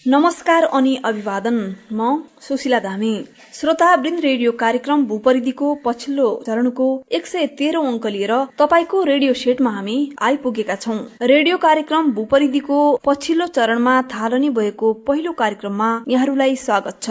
नमस्कार अनि अभिवादन। म सुशीला धामी। श्रोतावृन्द, रेडियो कार्यक्रम भूपरिधिको पछिल्लो चरणको 113औं अङ्क लिएर तपाईको रेडियो सेटमा हामी आइपुगेका छौं। रेडियो कार्यक्रम भूपरिधिको पछिल्लो चरणमा थालनी भएको पहिलो कार्यक्रममा यहाँहरूलाई स्वागत छ।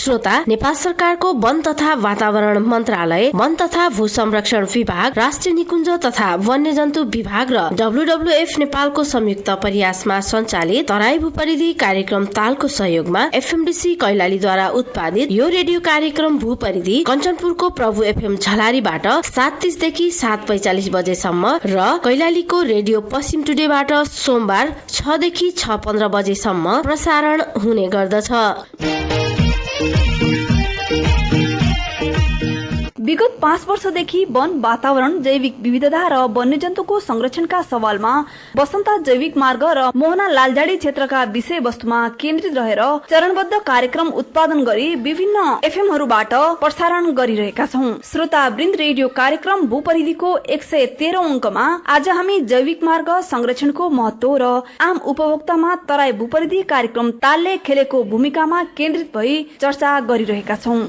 श्रोता, नेपाल सरकारको वन तथा वातावरण मन्त्रालय, वन तथा भू संरक्षण विभाग, राष्ट्रिय निकुञ्ज तथा वन्यजन्तु विभाग र WWF नेपालको संयुक्त प्रयासमा सञ्चालित तराई भूपरिधि कार्यक्रम तालको सहयोगमा FMDC कैलालीद्वारा उत्पादित यो रेडियो कार्यक्रम भूपरिधि कञ्चनपुरको प्रभु FM झलारीबाट 7:30 देखि 7:45 बजेसम्म र कैलालीको रेडियो पश्चिम टुडेबाट सोमबार 6 देखि 6:15 बजेसम्म प्रसारण हुने गर्दछ। विगत 5 वर्षदेखि वन, वातावरण, जैविक विविधता र वन्यजन्तुको संरक्षणका सवालमा बसन्ता जैविक मार्ग र मोहना लालजाडी क्षेत्रका विषयवस्तुमा केन्द्रित रहेर चरणबद्ध कार्यक्रम उत्पादन गरी विभिन्न एफएमहरूबाट प्रसारण गरिरहेका छौं। श्रोतावृन्द, रेडियो कार्यक्रम भूपरिधिको 113औं अङ्कमा आज हामी जैविक मार्ग संरक्षणको महत्व र आम उपभोक्तामा तराई भूपरिधि कार्यक्रम तालले खेलेको भूमिकामा केन्द्रित भई चर्चा गरिरहेका छौं।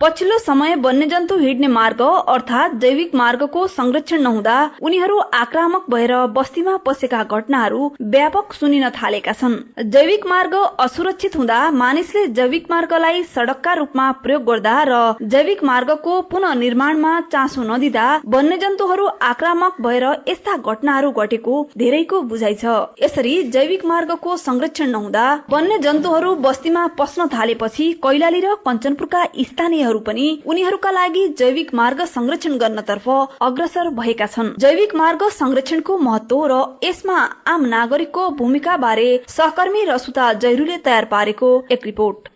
पछिल्लो समय वन्यजन्तु हिँड्ने मार्ग अर्थात जैविक मार्गको संरक्षण नहुँदा उनीहरू आक्रामक भएर बस्तीमा पसेका घटनाहरू व्यापक सुनिन थालेका छन्। जैविक मार्ग असुरक्षित हुँदा मानिसले जैविक मार्गलाई सडकका रूपमा प्रयोग गर्दा र जैविक मार्गको पुनः निर्माणमा चासो नदिँदा वन्यजन्तुहरू आक्रामक भएर यस्ता घटनाहरू घटेको धेरैको बुझाइ छ। यसरी जैविक मार्गको संरक्षण नहुँदा वन्यजन्तुहरू बस्तीमा पस्न थालेपछि कैलाली र कञ्चनपुरका स्थानीय पनि उनीहरूका लागि जैविक मार्ग संरक्षण गर्नतर्फ अग्रसर भएका छन्। जैविक मार्ग संरक्षणको महत्व र यसमा आम नागरिकको भूमिका बारे सहकर्मी रसुता जैरूले तयार पारेको एक रिपोर्ट।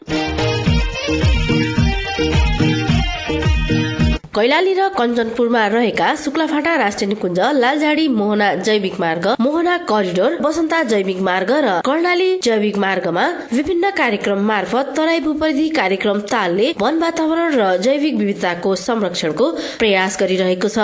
कैलाली र कञ्चनपुरमा रहेका शुक्लाफाटा राष्ट्रिय निकुञ्ज, लालझाडी मोहना जैविक मार्ग, मोहना करिडोर, बसन्ता जैविक मार्ग र कर्णाली जैविक मार्गमा विभिन्न कार्यक्रम मार्फत तराई भूपरिधि कार्यक्रम तालले वन, वातावरण र जैविक विविधताको संरक्षणको प्रयास गरिरहेको छ।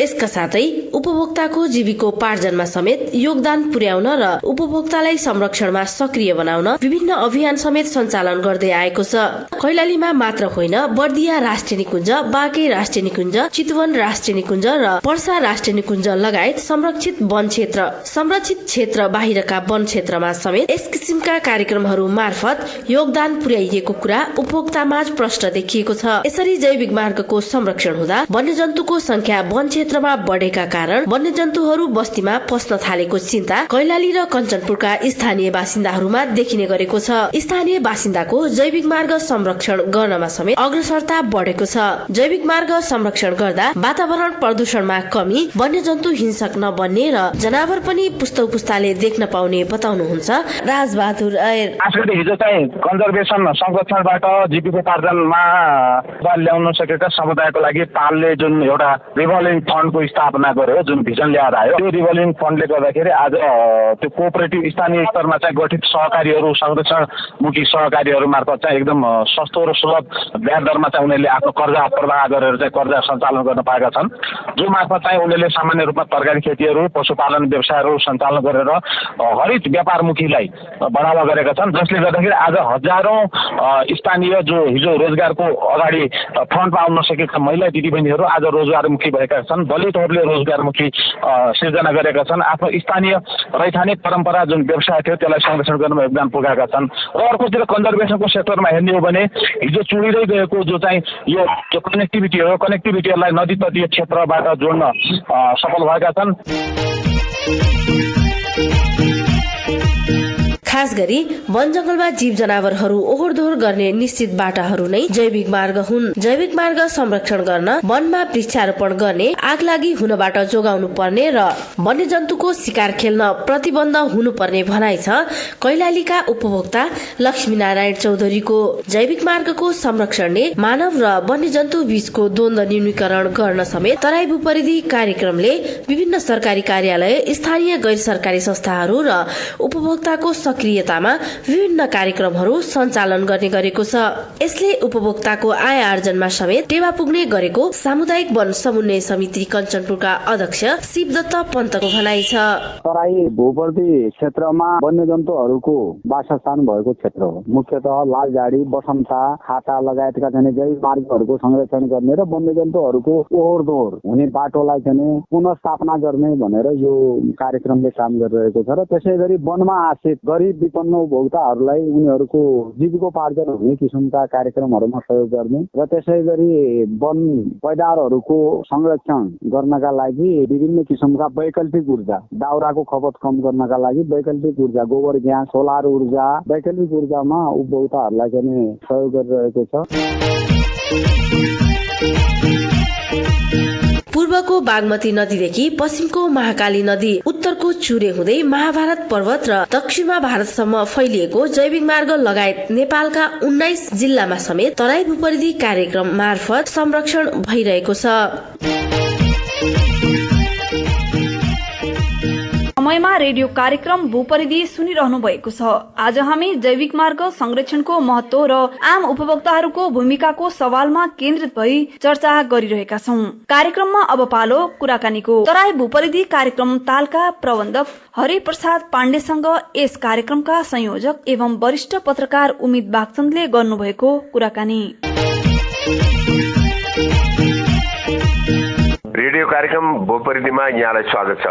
यसका साथै उपभोक्ताको जीविकोपार्जनमा समेत योगदान पुर्याउन र उपभोक्तालाई संरक्षणमा सक्रिय बनाउन विभिन्न अभियान समेत सञ्चालन गर्दै आएको छ। कैलालीमा मात्र होइन, बर्दिया राष्ट्रिय निकुञ्ज, बाँके राष्ट्रिय निकुञ्ज, चितवन राष्ट्रिय निकुञ्ज र पर्सा राष्ट्रिय निकुञ्ज लगायत संरक्षित वन क्षेत्र, संरक्षित क्षेत्र बाहिरका वन क्षेत्रमा समेत यस किसिमका कार्यक्रमहरू मार्फत योगदान पुर्याइएको कुरा उपभोक्तामाझ प्रष्ट देखिएको छ। यसरी जैविक मार्गको संरक्षण हुँदा वन्यजन्तुको संख्या वन क्षेत्रमा बढेका कारण वन्यजन्तुहरू बस्तीमा पस्न थालेको चिन्ता कैलाली र कञ्चनपुरका स्थानीय बासिन्दाहरूमा देखिने गरेको छ। स्थानीय बासिन्दाको जैविक मार्ग संरक्षण गर्नमा समेत अग्रसरता बढेको छ। जैविक मार्ग संरक्षण गर्दा वातावरण प्रदूषणमा कमी, वन्यजन्तु हिंसक नबन्ने र जनावर पनि पुस्तौ पुस्ताले देख्न पाउने बताउनुहुन्छ राजबहादुर ऐर। हिजो चाहिँ कन्जर्भेसन संरक्षणबाट जीविकोपार्जनमा ल्याउन सकेका समुदायको लागि तालले जुन एउटा रिभल्भिङ फन्डको स्थापना गर्यो, जुन भिजन ल्याएर आयो, त्यो रिभल्भिङ फन्डले गर्दाखेरि आज त्यो कोअपरेटिभ स्थानीय स्तरमा चाहिँ गठित सहकारीहरू, संरक्षणमुखी सहकारीहरू मार्फत चाहिँ एकदम सस्तो र सुलभ ब्याज दरमा चाहिँ उनीहरूले आफ्नो कर्जा प्रवाह गरेर चाहिँ कर्जा सञ्चालन गर्न पाएका छन्, जो मार्फत चाहिँ उनीहरूले सामान्य रूपमा तरकारी खेतीहरू, पशुपालन व्यवसायहरू सञ्चालन गरेर हरित व्यापारमुखीलाई बढावा गरेका छन्, जसले गर्दाखेरि आज हजारौं स्थानीय जो हिजो रोजगारको अगाडि फन्ड पाउन नसकेका महिला दिदीबहिनीहरू आज रोजगारमुखी भएका छन्। दलितहरूले रोजगारमुखी सिर्जना गरेका छन्। आफ्नो स्थानीय रैथाने परम्परा जुन व्यवसाय थियो त्यसलाई संरक्षण गर्नमा योगदान पुगाएका छन्। र अर्कोतिर कन्जर्भेसनको सेक्टरमा हेर्ने हो भने हिजो चुडिँदै गएको जो चाहिँ यो कनेक्टिभिटीहरूलाई नदी तटीय क्षेत्रबाट जोड्न सफल भएका छन्। खास गरी वन जंगलमा जीव जनावरहरू ओहोर दोहोर गर्ने निश्चित बाटाहरू नै जैविक मार्ग हुन्। जैविक मार्ग संरक्षण गर्न वनमा वृक्षारोपण गर्ने, आगलागी हुनबाट जोगाउनु पर्ने र वन्यजन्तुको शिकार खेल्न प्रतिबन्ध हुनुपर्ने भनाइ छ कैलालीका उपभोक्ता लक्ष्मीनारायण चौधरीको। जैविक मार्गको संरक्षणले मानव र वन्यजन्तु बीचको द्वन्द्व न्यूनीकरण गर्न समेत तराई भूपरिधि कार्यक्रमले विभिन्न सरकारी कार्यालय, स्थानीय गैर सरकारी संस्थाहरू र उपभोक्ताको सक्रियतामा विभिन्न कार्यक्रमहरू सञ्चालन गर्ने गरेको छ। यसले उपभोक्ताको आय आर्जनमा समेत टेवा पुग्ने गरेको सामुदायिक वन समन्वय समिति कञ्चनपुरका अध्यक्ष शिवदत्त पन्तको भनाइ छ। तराई भूपरिधि क्षेत्रमा वन्यजन्तुहरूको वासस्थान भएको क्षेत्र हो। मुख्यतः लालझाडी, बसन्ता, खाटा लगायतका चाहिँ जैविक मार्गहरूको संरक्षण गर्ने र वन्यजन्तुहरूको ओहोर दोहोर हुने बाटोलाई चाहिँ पुनर्स्थापना गर्ने भनेर यो कार्यक्रमले काम गरिरहेको छ र त्यसै गरी वनमा आश्रित गरिब विपन्न उपभोक्ताहरूलाई उनीहरूको जीविकोपार्जन हुने किसिमका कार्यक्रमहरूमा सहयोग गर्ने र त्यसै गरी वन पैदावारहरूको संरक्षण गर्नका लागि विभिन्न किसिमका वैकल्पिक ऊर्जा, दाउराको खपत कम गर्नका लागि वैकल्पिक ऊर्जा, गोबर ग्यास, सोलर ऊर्जा, वैकल्पिक ऊर्जामा उपभोक्ताहरूलाई चाहिँ सहयोग गरिरहेको छ। पूर्वको बागमती नदीदेखि पश्चिमको महाकाली नदी, उत्तरको चुरे हुँदै महाभारत पर्वत र दक्षिणमा भारतसम्म फैलिएको जैविक मार्ग लगायत नेपालका 19 जिल्लामा समेत तराई भूपरिधि कार्यक्रम मार्फत संरक्षण भइरहेको छ। समयमा रेडियो कार्यक्रम भूपरिधि सुनिरहनु भएको छ। आज हामी जैविक मार्ग संरक्षणको महत्व र आम उपभोक्ताहरूको भूमिकाको सवालमा केन्द्रित भई चर्चा गरिरहेका छौं। कार्यक्रममा अब पालो कुराकानीको। तराई भूपरिधि कार्यक्रम तालका प्रबन्धक हरिप्रसाद पाण्डेसँग यस कार्यक्रमका संयोजक एवं वरिष्ठ पत्रकार उमित बागचन्दले गर्नुभएको कुराकानी। रेडियो कार्यक्रम भूपरिधिमा यहाँलाई स्वागत छ।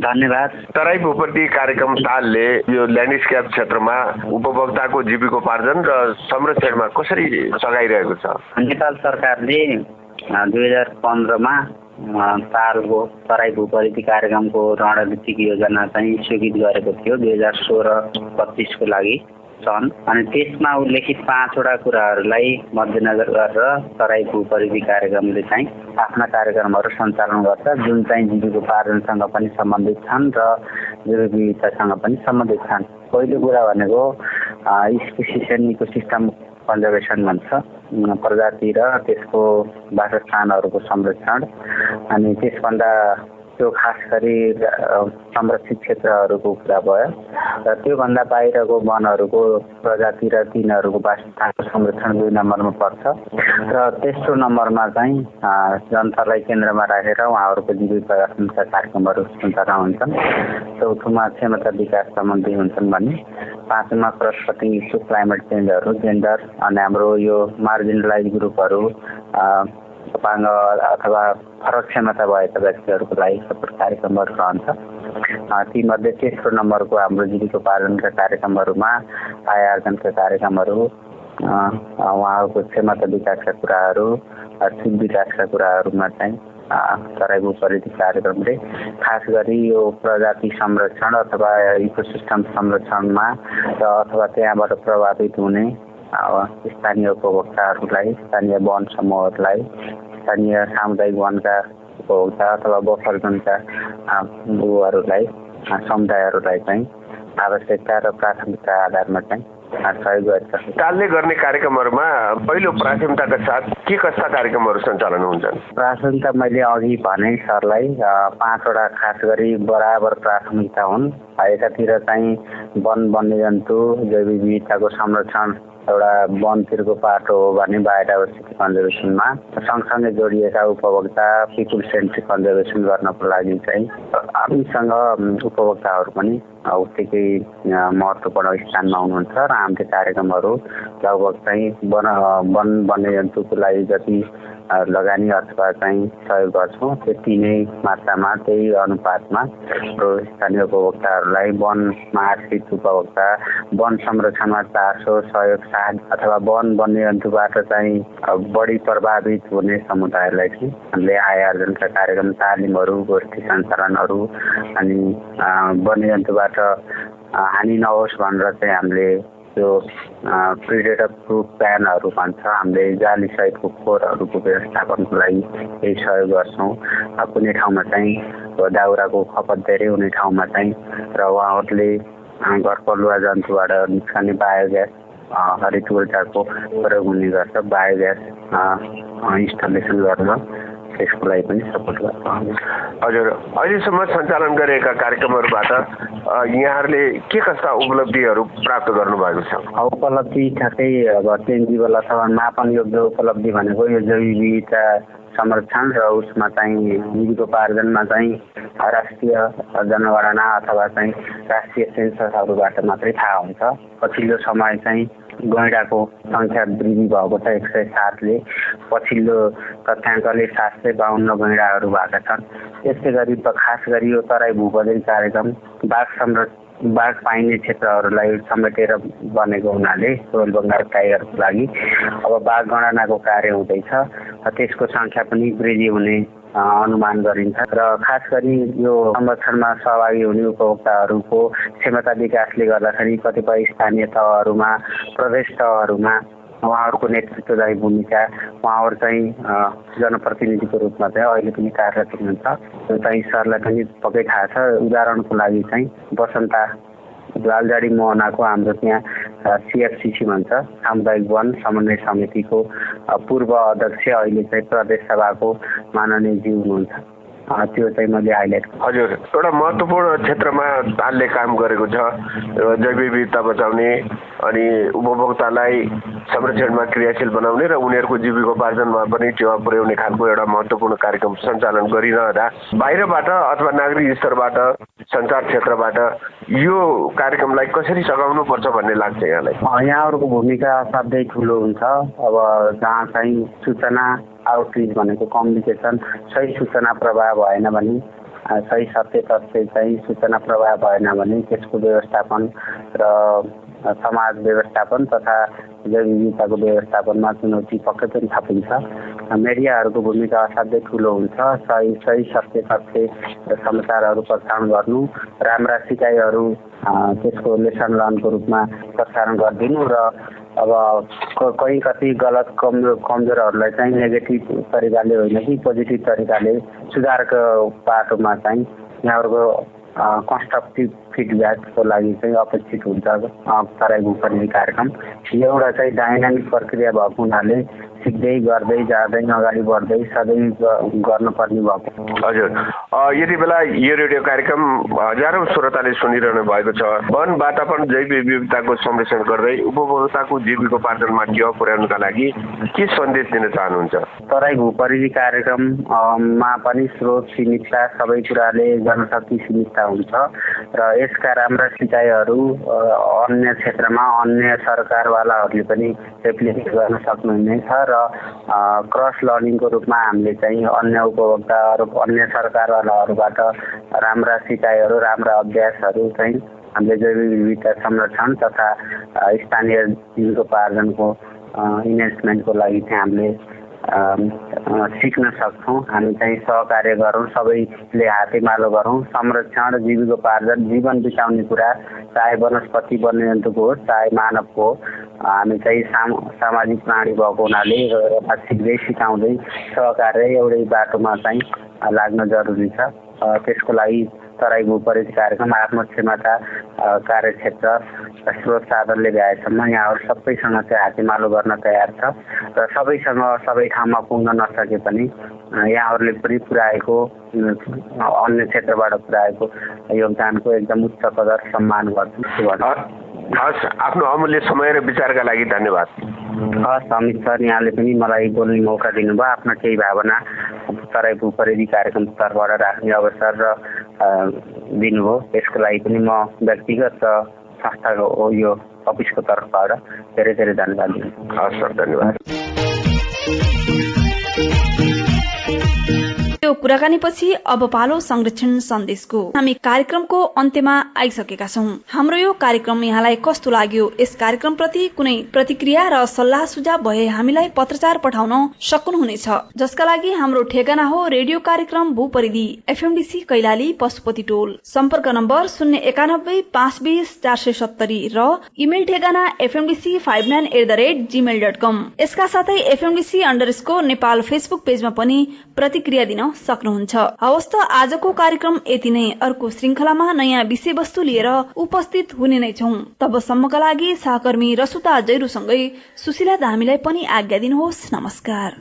धन्यवाद। तराई भूपरिधि कार्यक्रम तालले यो ल्यान्डस्केप क्षेत्रमा उपभोक्ताको जीविकोपार्जन र संरक्षणमा कसरी सघाइरहेको छ? नेपाल सरकारले 2015मा तालको तराई भूपरिधि कार्यक्रमको रणनीतिक योजना चाहिँ स्वीकृत गरेको थियो 2016-25 को लागि छन्। अनि त्यसमा उल्लेखित 5 वटा कुराहरूलाई मध्यनजर गरेर तराई भूपरिधि कार्यक्रमले चाहिँ आफ्ना कार्यक्रमहरू सञ्चालन गर्छ, जुन चाहिँ जीविकोपार्जनसँग पनि सम्बन्धित छन् र जैविक विविधतासँग पनि सम्बन्धित छन्। पहिलो कुरा भनेको स्पेसिसन इकोसिस्टम कन्जर्भेसन भन्छ, प्रजाति र त्यसको वासस्थानहरूको संरक्षण। अनि त्यसभन्दा त्यो खास गरी संरक्षित क्षेत्रहरूको कुरा भयो र त्योभन्दा बाहिरको वनहरूको प्रजाति र तिनीहरूको वासस्थानको संरक्षण 2 नम्बरमा पर्छ र तेस्रो नम्बरमा चाहिँ जनतालाई केन्द्रमा राखेर उहाँहरूको जीविका प्रदर्शनका कार्यक्रमहरू सञ्चालन हुन्छन्। चौथोमा क्षमता विकास सम्बन्धी हुन्छन् भने, पाँचौँमा क्रस कटिङ इस्यु, क्लाइमेट चेन्जहरू, जेन्डर अनि हाम्रो यो मार्जिनलाइज ग्रुपहरू, अपाङ्ग अथवा फरक क्षमता भएका व्यक्तिहरूको लागि सपोर्ट कार्यक्रमहरू रहन्छ। तीमध्ये तेस्रो नम्बरको हाम्रो जीविकोपार्जनका कार्यक्रमहरूमा आय आर्जनका कार्यक्रमहरू, उहाँहरूको क्षमता विकासका कुराहरू, सिप विकासका कुराहरूमा चाहिँ तराई भूपरिधि कार्यक्रमले खास गरी यो प्रजाति संरक्षण अथवा इकोसिस्टम संरक्षणमा र अथवा त्यहाँबाट प्रभावित हुने स्थानीय उपभोक्ताहरूलाई, स्थानीय वन समूहहरूलाई, स्थानीय सामुदायिक वनका उपभोक्ता अथवा बफर जोनका उहाँहरूलाई, समुदायहरूलाई चाहिँ आवश्यकता र प्राथमिकता आधारमा चाहिँ सहयोग गर्छ। तालले गर्ने कार्यक्रमहरूमा पहिलो प्राथमिकताका साथ के कस्ता कार्यक्रमहरू सञ्चालन हुन्छन्? प्राथमिकता मैले अघि भने सरलाई 5 वटा खास गरी बराबर प्राथमिकता हुन्। एकातिर चाहिँ वन वन्यजन्तु जैविक विविधताको संरक्षण एउटा वनतिरको पाटो हो भने बायोडाइभर्सिटी कन्जर्भेसनमा, सँगसँगै जोडिएका उपभोक्ता पिपुल सेन्ट्रिक कन्जर्भेसन गर्नको लागि चाहिँ हामीसँग उपभोक्ताहरू पनि उत्तिकै महत्त्वपूर्ण स्थानमा हुनुहुन्छ र हामीले कार्यक्रमहरू लगभग चाहिँ वन वन्यजन्तुको लागि जति लगानी अथवा चाहिँ सहयोग गर्छौँ। त्यति नै मात्रामा त्यही अनुपातमा स्थानीय उपभोक्ताहरूलाई वनमा आश्रित उपभोक्ता वन संरक्षणमा 400 सहयोग साथ अथवा वन वन्यजन्तुबाट चाहिँ बढी प्रभावित हुने समुदायलाई चाहिँ हामीले आय आर्जनका कार्यक्रम, तालिमहरू, गोष्ठी सञ्चालनहरू अनि वन्यजन्तुबाट हानि नहोस् भनेर चाहिँ हामीले त्यो प्रिडेटर प्रुफ प्यानहरू भन्छ, हामीले जाली सहितको खोरहरूको व्यवस्थापनको लागि केही सहयोग गर्छौँ। कुनै ठाउँमा चाहिँ दाउराको खपत धेरै हुने ठाउँमा चाहिँ र उहाँहरूले घरपालुवा जन्तुबाट निस्कने बायोग्यास हरित ऊर्जाको प्रयोग हुने गर्छ। बायोग्यास इन्स्टलेसन गरेर त्यसको लागि पनि सपोर्ट गर्छ। हजुर, अहिलेसम्म सञ्चालन गरेका कार्यक्रमहरूबाट यहाँहरूले के कस्ता उपलब्धिहरू प्राप्त गर्नुभएको छ? उपलब्धि ठ्याक्कै अब टेन्जिबल अथवा मापनयोग्य उपलब्धि भनेको यो जैविक विविधता संरक्षण र उसमा चाहिँ जीविकोपार्जनमा चाहिँ राष्ट्रिय जनगणना अथवा चाहिँ राष्ट्रिय सेन्ससहरूबाट मात्रै थाहा हुन्छ। पछिल्लो समय चाहिँ गैँडाको सङ्ख्या वृद्धि भएको छ 107ले। पछिल्लो तथ्याङ्कले 752 गैँडाहरू भएका छन्। त्यसै गरी खास गरी यो तराई भूपरिधि कार्यक्रम बाघ पाइने क्षेत्रहरूलाई समेटेर बनेको हुनाले रोयल बङ्गाल टाइगरको लागि अब बाघ गणनाको कार्य हुँदैछ। त्यसको सङ्ख्या पनि वृद्धि हुने अनुमान गरिन्छ र खास गरी यो संरक्षणमा सहभागी हुने उपभोक्ताहरूको क्षमता विकासले गर्दाखेरि कतिपय स्थानीय तहहरूमा, प्रदेश तहहरूमा उहाँहरूको नेतृत्वदायी भूमिका, उहाँहरू चाहिँ जनप्रतिनिधिको रूपमा चाहिँ अहिले पनि कार्यरत हुनुहुन्छ। त्यो चाहिँ सरलाई पनि पक्कै थाहा छ। उदाहरणको लागि चाहिँ बसन्ता लालजाडी मोहनाको हाम्रो त्यहाँ CFCC भन्छ, सामुदायिक वन समन्वय समितिको पूर्व अध्यक्ष अहिले चाहिँ प्रदेश सभाको माननीय ज्यू हुनुहुन्छ। त्यो चाहिँ मैले हाइलाइट। हजुर, एउटा महत्त्वपूर्ण क्षेत्रमा तालले काम गरेको छ जैविक विविधता बचाउने अनि उपभोक्तालाई संरक्षणमा क्रियाशील बनाउने र उनीहरूको जीविकोपार्जनमा पनि टेवा पुर्याउने खालको एउटा महत्त्वपूर्ण कार्यक्रम सञ्चालन गरिरहँदा बाहिरबाट अथवा नागरिक स्तरबाट सञ्चार क्षेत्रबाट यो कार्यक्रमलाई कसरी सघाउनु पर्छ भन्ने लाग्छ यहाँलाई? यहाँहरूको भूमिका असाध्यै ठुलो हुन्छ। अब जहाँ चाहिँ सूचना आउटरिच भनेको कम्युनिकेसन, सही सूचना प्रवाह भएन भने, सही सत्य तथ्य चाहिँ सूचना प्रवाह भएन भने त्यसको व्यवस्थापन र समाज व्यवस्थापन तथा जैविक विविधताको व्यवस्थापनमा चुनौती पक्कै पनि थपिन्छ। मिडियाहरूको भूमिका असाध्यै ठुलो हुन्छ। सही सत्य तथ्य समाचारहरू प्रसारण गर्नु, राम्रा सिकाइहरू त्यसको लेसन लर्नको रूपमा प्रसारण गरिदिनु र अब कति गलत कमजोरहरूलाई चाहिँ नेगेटिभ तरिकाले होइन कि पोजिटिभ तरिकाले सुधारको बाटोमा चाहिँ यहाँहरूको कन्स्ट्रक्टिभ फिडब्याकको लागि चाहिँ अपेक्षित हुन्छ। तराई भूपरिधि कार्यक्रम एउटा चाहिँ डाइनामिक प्रक्रिया भएको हुनाले सिक्दै गर्दै जाँदै अगाडि बढ्दै सधैँ गर्नुपर्ने भएको। हजुर, यति बेला यो रेडियो कार्यक्रम हजारौं श्रोताले सुनिरहनु भएको छ। वन वातावरण जैविक विविधताको संरक्षण गर्दै उपभोक्ताको जीविकोपार्जनमा टेवा पुर्याउनका लागि के सन्देश दिन चाहनुहुन्छ? तराई भूपरिधि कार्यक्रममा पनि स्रोत सीमितता, सबै कुराले जनशक्ति सीमितता हुन्छ र यसका राम्रा सिकाइहरू अन्य क्षेत्रमा अन्य सरकारवालाहरूले पनि एप्लिकेट गर्न सक्नुहुनेछ र क्रस लर्निङको रूपमा हामीले चाहिँ अन्य उपभोक्ताहरू, अन्य सरकारवालाहरूबाट राम्रा सिकाइहरू, राम्रा अभ्यासहरू चाहिँ हामीले जैविक विविधता संरक्षण तथा स्थानीय जीविकोपार्जनको इन्भेस्टमेन्टको लागि चाहिँ हामीले सिक्न सक्छौँ। हामी चाहिँ सहकार्य गरौँ, सबैले हातेमालो गरौँ। संरक्षण, जीविकोपार्जन, जीवन बिताउने कुरा चाहे वनस्पति वन्यजन्तुको होस् चाहे मानवको हो, हामी चाहिँ सामाजिक प्राणी भएको हुनाले सिक्दै सिकाउँदै सहकार्य एउटै बाटोमा चाहिँ लाग्न जरुरी छ। त्यसको लागि तराई भूपरिधि कार्यक्रम आफ्नो क्षमता, कार्यक्षेत्र, स्रोत साधनले भ्याएसम्म यहाँहरू सबैसँग चाहिँ हातेमालो गर्न तयार छ र सबैसँग सबै ठाउँमा पुग्न नसके पनि यहाँहरूले पनि पुर्याएको अन्य क्षेत्रबाट पुर्याएको योगदानको एकदम उच्च कदर सम्मान गर्छु। हस्, आफ्नो अमूल्य समय र विचारका लागि धन्यवाद। हस् अमित सर, यहाँले पनि मलाई बोल्ने मौका दिनुभयो। आफ्ना केही भावना तराई भूपरिधि कार्यक्रम स्तरबाट राख्ने अवसर र दिनुभयो। त्यसको लागि पनि म व्यक्तिगत र संस्थाको यो अफिसको तर्फबाट धेरै धेरै धन्यवाद दिन्छु। हस् सर, धन्यवाद। यो कुराकानीपछि अब पालो संरक्षण सन्देशको। हामी कार्यक्रमको अन्त्यमा आइसकेका छौं। हाम्रो यो कार्यक्रम यहाँलाई कस्तो लाग्यो, यस कार्यक्रम प्रति कुनै प्रतिक्रिया र सल्लाह सुझाव भए हामीलाई पत्रचार पठाउन सक्नुहुनेछ, जसका लागि हाम्रो ठेगाना हो रेडियो कार्यक्रम भूपरिधि एफएमडीसी कैलाली पशुपति टोल। सम्पर्क नम्बर 091 520 470 र इमेल ठेगाना fmdc59@gmail.com। यसका साथै fmdc_नेपाल फेसबुक पेजमा पनि प्रतिक्रिया दिन सक्नुहुन्छ। हवस् त आजको कार्यक्रम यति नै। अर्को श्रृंखलामा नयाँ विषयवस्तु लिएर उपस्थित हुने नै छौं। तबसम्मका लागि सहकर्मी रसुता जैरूसँगै सुशीला धामीलाई पनि आज्ञा दिनुहोस्। नमस्कार।